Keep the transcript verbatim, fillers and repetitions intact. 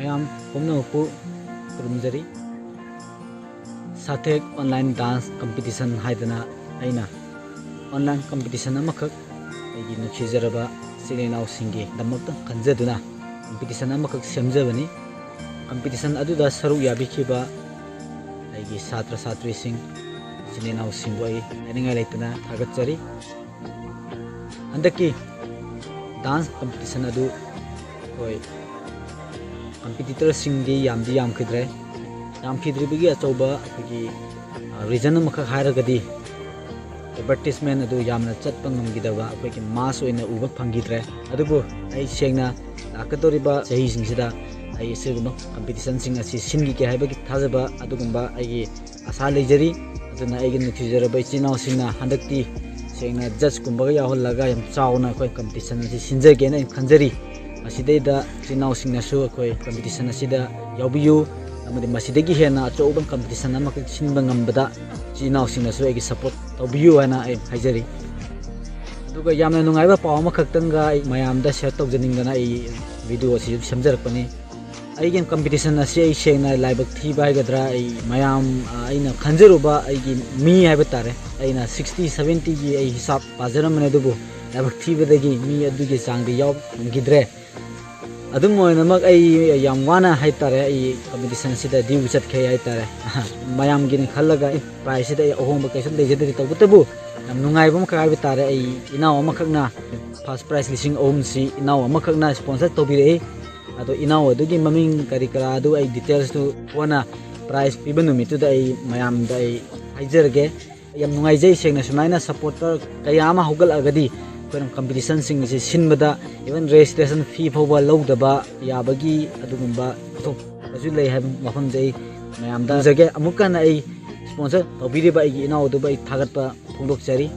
ꯃꯌꯥꯝ ꯄꯨꯝꯅꯃꯛꯄꯨ ꯈꯨꯔꯨꯝꯖꯔꯤ꯫ ꯁꯥꯊꯦꯛ online dance competition ꯍꯥꯏꯗꯅ ꯑꯩꯅ online competition ꯑꯃꯈꯛ ꯑꯩꯒꯤ ꯅꯨꯡꯁꯤꯖꯔꯕ ꯏꯆꯤꯜ ꯏꯅꯥꯎꯁꯤꯡꯒꯤꯗꯃꯛꯇ ꯈꯟꯖꯗꯨꯅ competition ꯑꯃꯈꯛ ꯁꯦꯝꯖꯕꯅꯤ꯫ Competition ꯑꯗꯨꯗ ꯁꯔꯨꯛ ꯌꯥꯕꯤꯈꯤꯕ ꯑꯩꯒꯤ ꯁꯥꯇ꯭ꯔ ꯁꯥꯇ꯭ꯔꯤꯁꯤꯡ, ꯏꯆꯤꯜ ꯏꯅꯥꯎꯁꯤꯡꯕꯨ ꯑꯩ ꯍꯥꯏꯅꯤꯡꯉꯥꯏ ꯂꯩꯇꯅ ꯊꯥꯒꯠꯆꯔꯤ꯫ ꯍꯟꯗꯛꯀꯤ dance competition ꯑꯗꯨ ꯑꯩꯈꯣꯏ competitorꯁꯤꯡꯗꯤ ꯌꯥꯝꯗꯤ ꯌꯥꯝꯈꯤꯗ꯭ꯔꯦ꯫ ꯌꯥꯝꯈꯤꯗ꯭ꯔꯤꯕꯒꯤ ꯑꯆꯧꯕ ꯑꯩꯈꯣꯏꯒꯤ, ꯑ, reason ꯑꯃꯈꯛ ꯍꯥꯏꯔꯒꯗꯤ advertisement ꯑꯗꯨ ꯌꯥꯝꯅ ꯆꯠꯄ ꯉꯝꯈꯤꯗꯕ, ꯑꯩꯈꯣꯏꯒꯤ mass ꯑꯣꯏꯅ ꯎꯕ ꯐꯪꯈꯤꯗ꯭ꯔꯦ꯫ ꯑꯗꯨꯕꯨ ꯑꯩ ꯁꯦꯡꯅ ꯂꯥꯛꯀꯗꯧꯔꯤꯕ ꯆꯍꯤꯁꯤꯡꯁꯤꯗ ꯑꯩ ꯑꯁꯤꯒꯨꯝꯕ competitionꯁꯤꯡ ꯑꯁꯤ ꯁꯤꯟꯈꯤꯒꯦ ꯍꯥꯏꯕꯒꯤ ꯊꯥꯖꯕ ꯑꯗꯨꯒꯨꯝꯕ ꯑꯩꯒꯤ ꯑꯁꯥ ꯂꯩꯖꯔꯤ꯫ ꯑꯗꯨꯅ ꯑꯩꯒꯤ ꯅꯨꯡꯁꯤꯖꯔꯕ ꯏꯆꯤꯜ ꯏꯅꯥꯎꯁꯤꯡꯅ ꯍꯟꯗꯛꯇꯤ ꯁꯦꯡꯅ judgeꯀꯨꯝꯕꯒ ꯌꯥꯎꯍꯜꯂꯒ ꯌꯥꯝ ꯆꯥꯎꯅ ꯑꯩꯈꯣꯏ competition ꯑꯁꯤ ꯁꯤꯟꯖꯒꯦꯅ ꯑꯩꯅ ꯈꯟꯖꯔꯤ꯫ ꯃꯁꯤꯗꯩꯗ ꯏꯆꯤꯜ ꯏꯅꯥꯎꯁꯤꯡꯅꯁꯨ ꯑꯩꯈꯣꯏ competition ꯑꯁꯤꯗ ꯌꯥꯎꯕꯤꯌꯨ, ꯑꯃꯗꯤ ꯃꯁꯤꯗꯒꯤ ꯍꯦꯟꯅ ꯑꯆꯧꯕ competition ꯑꯃꯈꯛ ꯁꯤꯟꯕ ꯉꯝꯕꯗ ꯏꯆꯤꯜ ꯏꯅꯥꯎꯁꯤꯡꯅꯁꯨ ꯑꯩꯒꯤ support ꯇꯧꯕꯤꯌꯨ ꯍꯥꯏꯅ ꯑꯩ ꯍꯥꯏꯖꯔꯤ꯫ ꯑꯗꯨꯒ ꯌꯥꯝꯅ ꯅꯨꯡꯉꯥꯏꯕ ꯄꯥꯎ ꯑꯃꯈꯛꯇꯪꯒ ꯑꯩ ꯃꯌꯥꯝꯗ share ꯇꯧꯖꯅꯤꯡꯗꯅ ꯑꯩ video ꯑꯁꯤ ꯁꯦꯝꯖꯔꯛꯄꯅꯤ꯫ ꯑꯩꯒꯤ competition ꯑꯁꯤ ꯑꯩ ꯁꯦꯡꯅ ꯂꯥꯏꯕꯛ ꯊꯤꯕ ꯍꯥꯏꯒꯗ꯭ꯔꯥ, ꯑꯩ ꯃꯌꯥꯝ, ꯑ, ꯑꯩꯅ ꯈꯟꯖꯔꯨꯕ ꯑꯩꯒꯤ ꯃꯤ ꯍꯥꯏꯕ ꯇꯥꯔꯦ, ꯑꯩꯅ sixty seventyꯒꯤ ꯑꯩ ꯍꯤꯁꯥꯞ ꯄꯥꯖꯔꯝꯕꯅꯦ, ꯑꯗꯨꯕꯨ ꯂꯥꯏꯕꯛ ꯊꯤꯕꯗꯒꯤ ꯃꯤ ꯑꯗꯨꯒꯤ ꯆꯥꯡꯗ ꯌꯥꯎꯕ ꯉꯝꯈꯤꯗ꯭ꯔꯦ꯫ ꯑꯗꯨꯝ ꯑꯣꯏꯅꯃꯛ ꯑꯩ ꯌꯥꯝ ꯋꯥꯅ ꯍꯥꯏ ꯇꯥꯔꯦ, ꯑꯩ competition ꯑꯁꯤꯗ due ꯆꯠꯈ꯭ꯔꯦ ꯍꯥꯏ ꯇꯥꯔꯦ꯫ ꯃꯌꯥꯝꯒꯤꯅꯤ ꯈꯜꯂꯒ ꯑꯩ prizeꯁꯤꯗ ꯑꯩ ꯑꯍꯣꯡꯕ ꯀꯩꯁꯨ ꯂꯩꯖꯗꯔꯤ꯫ ꯇꯧꯕꯇꯕꯨ ꯌꯥꯝ ꯅꯨꯡꯉꯥꯏꯕ ꯑꯃꯈꯛ ꯍꯥꯏꯕ ꯇꯥꯔꯦ, ꯑꯩ ꯏꯅꯥꯎ ꯑꯃꯈꯛꯅ first prize ꯂꯤꯁꯤꯡ ꯑꯍꯨꯝꯁꯤ ꯏꯅꯥꯎ ꯑꯃꯈꯛꯅ sponsor ꯇꯧꯕꯤꯔꯛꯏ꯫ ꯑꯗꯣ ꯏꯅꯥꯎ ꯑꯗꯨꯒꯤ ꯃꯃꯤꯡ ꯀꯔꯤ ꯀꯔꯥ ꯑꯗꯨ ꯑꯩ detailsꯇꯨ ꯀꯣꯟꯅ prize ꯄꯤꯕ ꯅꯨꯃꯤꯠꯇꯨꯗ ꯑꯩ ꯃꯌꯥꯝꯗ ꯑꯩ ꯍꯥꯏꯖꯔꯒꯦ꯫ ꯌꯥꯝ ꯅꯨꯡꯉꯥꯏꯖꯩ, ꯁꯦꯡꯅ ꯁꯨꯃꯥꯏꯅ supporter ꯀꯌꯥ ꯑꯃ ꯍꯧꯒꯠꯂꯛꯑꯒꯗꯤ ꯑꯩꯈꯣꯏꯅ competitionꯁꯤꯡ ꯑꯁꯤ ꯁꯤꯟꯕꯗ even registration fee ꯐꯥꯎꯕ ꯂꯧꯗꯕ ꯌꯥꯕꯒꯤ ꯑꯗꯨꯒꯨꯝꯕ ꯄꯨꯊꯣꯛꯄꯁꯨ ꯂꯩ ꯍꯥꯏꯕ ꯋꯥꯐꯝꯁꯦ ꯑꯩ ꯃꯌꯥꯝꯗ ꯍꯪꯖꯒꯦ꯫ ꯑꯃꯨꯛꯀ ꯍꯟꯅ ꯑꯩ sponsor ꯇꯧꯕꯤꯔꯤꯕ ꯑꯩꯒꯤ ꯏꯅꯥꯎ ꯑꯗꯨꯕꯨ ꯑꯩ ꯊꯥꯒꯠꯄ ꯐꯣꯡꯗꯣꯛꯆꯔꯤ꯫